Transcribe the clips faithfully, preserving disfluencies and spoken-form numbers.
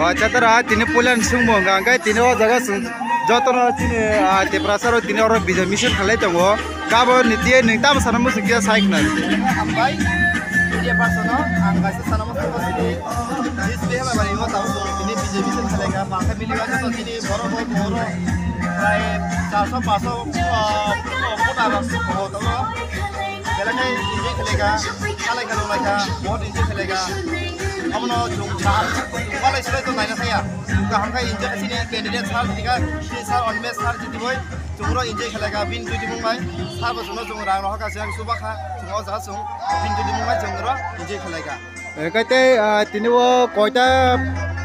Acha tara tini puila ni sungmo hwnkha hwnkhe tini o jaga chwng jotono chini ah, Tiprasa rok tini oro bijai misil khalai tongo. Kabo ni tiye nwng tamo sana muchung kisa sai khna. Hambai, media person no ang kaisa sana muchung ko sini. Display haba bari o tamo tini bijai misil khalai kha. Bangkha mili wa joto tini borok bo borok prai charso paso ah, voter rok tongo. Belai khe enjoy khlaikha, khalai kha, rwlaikha, bahut enjoy khlaikha. Abono chwng kaham, walai swlai to naina thaya. Chwng kaham khe enjoy khe chini candidate sir jiti kha, chini sir Animesh sir jiti boi, chwng oro enjoy khlaikha, bini duty mung bai. Sir bo chwngno chwng rang rohor kha, chwng chuba kha, chwng o jaga chwng bini duty mung bai chwng oro enjoy khlaikha. Hwnkhe tei, ah, tini o koita,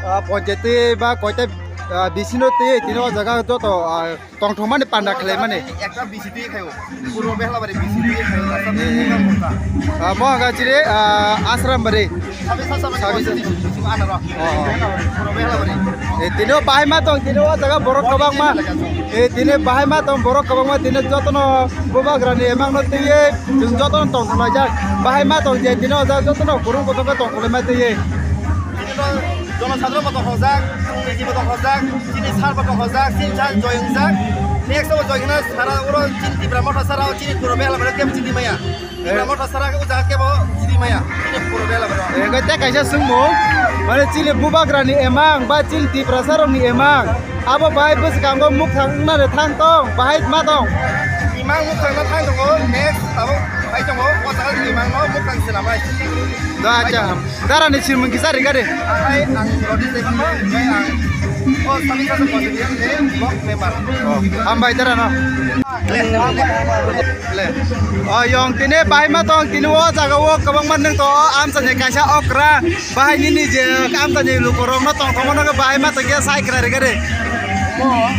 ah, ponchayat twi ba koita, ah, bisino twi tini o jaga joto, ah, tongthokmani panda khwlaimani. Ekta B C P khaio. Purbo Behlabari B C P khaio. Rasta program kota. Ah, mo hwnka chiri, ah, Asrambari. Sabi sa sabi Sabi sa. Sabi sa. Bising anaro. Oh, oh. Purbo Behlabari. Eh, tini o bahai ma tong, tini o jaga borok kwbangma. Eh, tini bahai ma tong, borok kwbangma, tini jotono bubagrani emangno twiwi, chwng jotono tong thanglaijak. Bahai ma tong je, tini o jaga jotono kurung kutung khe tong thanglaima twiwi. Chini no jonosadro bo tongkhorjak, chini ji bo tongkhorjak, chini sar bo tongkhorjak, chini sar joy wngjak. Next o joy khna sara uro chini Tipra Motha sara o chini Purbo Behlabari kebo chini maya. Tipra Motha sara o jaga kebo chini maya. Chini Purbo Behlabari. Hwnkhe tei kaisa swngmung, mane chini bubagrani emang ba chini Tiprasa rokni emang. Abo bai bwskango mukhang nani thang tong, bahai ma tong. Imang mukhang na thang tongo, next abo bai tongo, o jaga imang no mukhang swnamai. Da acha. Darani simung kisa rega de. Ai, ang Rodi Debbarma, omo ang, oh, Sami Sasa Constituency block member. Oh, hambai darano. Le. Oh, yong tini bahai ma tong, tini o jaga o kwbangma nwng to, o amchani kaisa okra, bahai nini je amchani lukorokno tong thangma nangkhe bahai ma tong khe sai kwra rega de. Omo,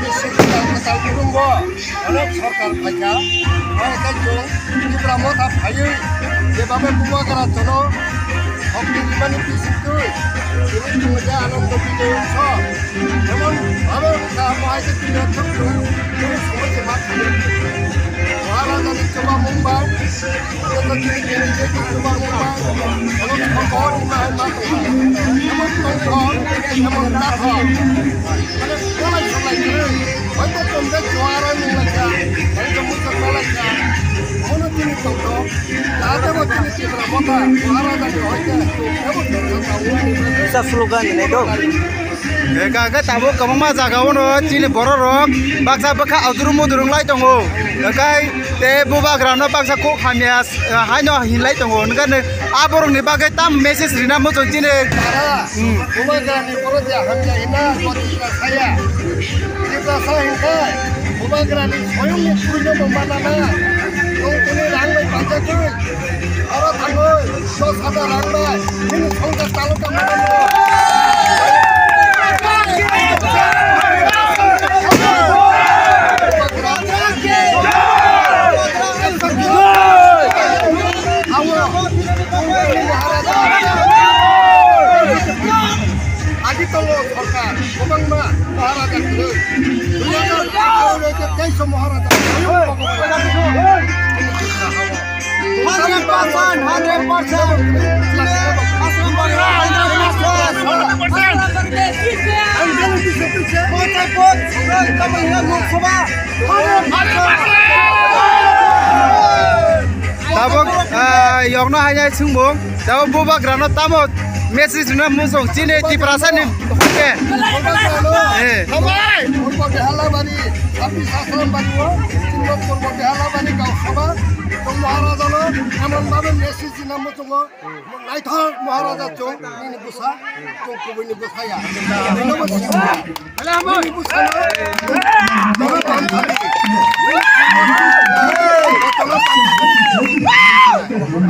bisi kwtal kwtal kwrwngo. Onek sorkar phaikha, onek tei chwng Tipra Motha phaiwi jebabe bubagra jono hokni rimani bisingtwi tini chwng khe Anando Bijoy Utsav. Emon bhabe wngkha, mohai khe tini hwnkhe chwng kunu somoi se ma phaiwi Maharajani chubamung bai, joto chini chini je chubamung bai, onek sorkar ni ma hai ma tongkha. Emon tongkha, emon dakha. Mane, kolai kolai kwrwi. Hoito tongde juara nunglaikha, hoito muicha kolaikha. Mono chini tongtho. Jahate bo chini Tipra Motha, Maharajani hoite, ebo tongtho. Kisa slogan hinai do. Eka ke tabuk kwbangma jaga ono chini borok rok baksa bwkha aduru muduru wng lai tongo. Ekai te bubagra no baksa kok hamya haino hinlai tongo. Nokha ne aborok ni bagwi tam message rina muchung chini. Tara, hmm, bubagra ni borok je hamya hina, bo Tiprasa ya. Tiprasa hinkai, bubagra ni soyung ni thwino bo mana na. Tong tini rang bai pajakwi, oro thangwi, dos hajar rang bai, nini songkar talo tamo tamo. Awo, Maharaja. Agi tongo sorkar, kwbangma Maharaja kwrwi. Dui hajar atharo bai khe teisa Maharaja. Hundred percent, hundred percent. Tabuk, ah, yokno hainai swngmung. Tabuk bubagrano tamo message rwna muchung chini Tiprasa ni hwnkhe. Eh. Purbo Behalabari, Sapis Asrambari o, Purbo Behalabari Gaon Sabha, Maharaja no, emon bhabe message rwna muchungo. Naithok Maharaja chwng nini bwsa, chwng kubui ni bwsa ya. Nini bwsa no,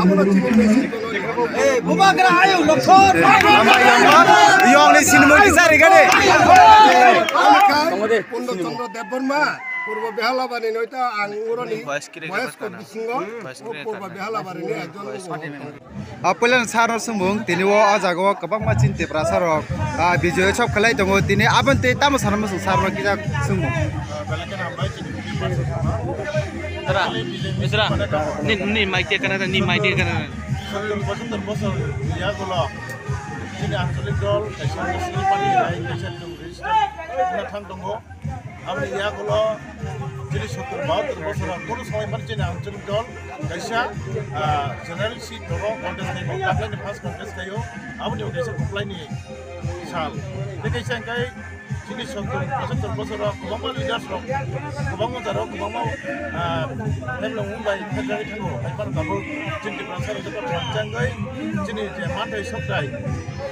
abono chini message. Eh, bubagra ayo lokhor. Yong ni sinimung kisa rigade. Purno Chandra Debbarma, Purbo Behalabari noita ang uroni boyos ko bisingo, o Purbo Behalabari ni ekjon. A puilan sar no swngmung, tini o, o jaga o kwbangma chini Tiprasa rok, a, bijoy chop khlai tongo, tini aboni tei tamo sana muchung sar no kisa swngmung. Tara, Misra, ni, ni mic te kana, ni mic te kana. Sottor pochattor bosor yagulo. Chini ancholik dol kaisa national party hai kaisa chwng register wngna thang tongo. Aboni yagulo chini sottor bahattor bosoro kono somoi phano chini ancholik dol kaisa, ah, general seat rogo contest khaio, taklaini first contest khaio, aboni bo kaisa kwplaini sal. Tei kaisa hwnkhe chini sottor, pochattor bosoro kwbangma leaders rok, kwbangma jaro, kwbangma, ah, nemlong bai khaijagwi thango. Hai phano tabuk chini Tiprasa rok joto khakchangwi chini je manthai sokthai,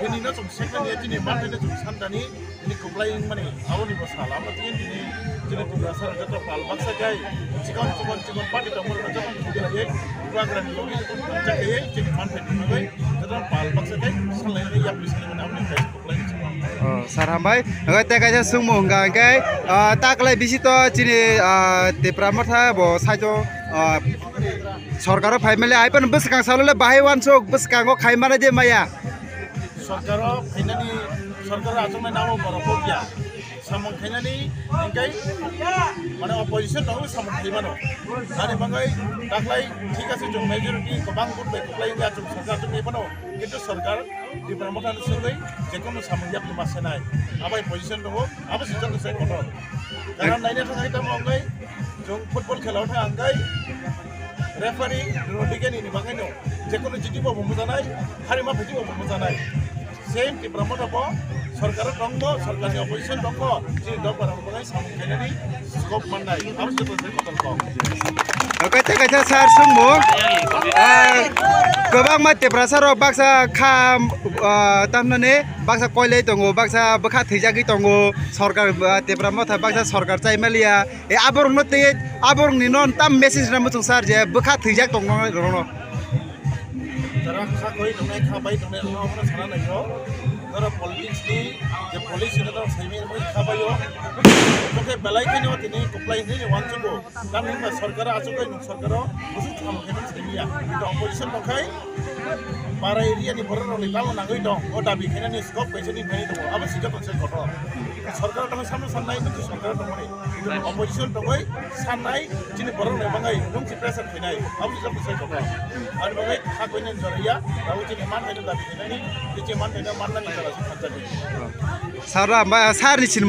bini no chwng seknani, chini manthai no chwng santani, bini kwplai wngmani, aboni bo sal. Abo tini, tini chini Tiprasa rok joto pal baksa khai, chikon, chikon, chikon party tongmani joto chukjagwi, bubagrani logi khakchangwi chini manthai tongmani joto pal baksa khai, sanlainani yapri sanlaimani aboni kaisa. Oh, sir, hambai. Hwnkhe tei kaisa swngmung hwnkha hwnkhe, ah, taklai bisi to chini, ah, Tipra Motha bo saichung, ah, sorkaro phaimali, hai phano bwskang salole bahai uansuk bwskango khai mane de maya. Sorkaro phainani, sorkaro achuknai nabo borok kok ya. Samung khainani hwnkhe mane opposition tongo samung khaimano. Ani bagwi taklai thik ase chwng majority kwbang vote bai kwplai wngwi achuk sorkar achuknai phano. Kintu sorkar Tipra Motha ni sengwi jekono samung yapri ma senai. Abai position tongo, abo se joto se kotor. Karon naina thangwi tamo wngwi chwng football khela o thang wngwi referee Rodriguez ni bagwi no jekono jiti bo bo mujanai, harima phiti bo bo mujanai. Same Tipra Motha bo sorkar tongbo, sorkar ni opposition tongbo, chini dopha rok bagwi samung khainani scope mannai. Abo se joto se kotor kok. Kaisa kaisa sir swngmung. Ah, kwbangma Tiprasa rok baksa kha, ah, tamnani baksa koilai tongo, baksa bwkha thwijagwi tongo, sorkar, ah, Tipra Motha baksa sorkar chaimaliya. E aborokno tei aborokni no tam message rwna muchung sir je bwkha thwijak tongo rokno. Jara kha koi tongnai, kha bai tongnai rokno omono sana naio. Norok politics ni je policy no norok saimani kha bai o. Tokhe belai kheno tini kwplai hinwi uansukgo. Tamni hwnba sorkaro achukgwi nwng sorkaro bwswk samung khainani simi ya. Kintu opposition tongkhai para area ni borok rokni tamo nangwi tong. O dabi khainani scope kaisa ni phaini tongo. Abo se joto se kotor. Sorkaro tongwi samno sannai, nwng sorkaro tongmani. Kintu opposition tongwi sannai, chini borok rokni bagwi nwng se pressure khainai. Abo se joto se kotor. Ani bagwi kha koinani jora ya, abo chini man khainani dabi khainani, chini man khainani mannani jora se khanjani. Sir, ba, sir ni sin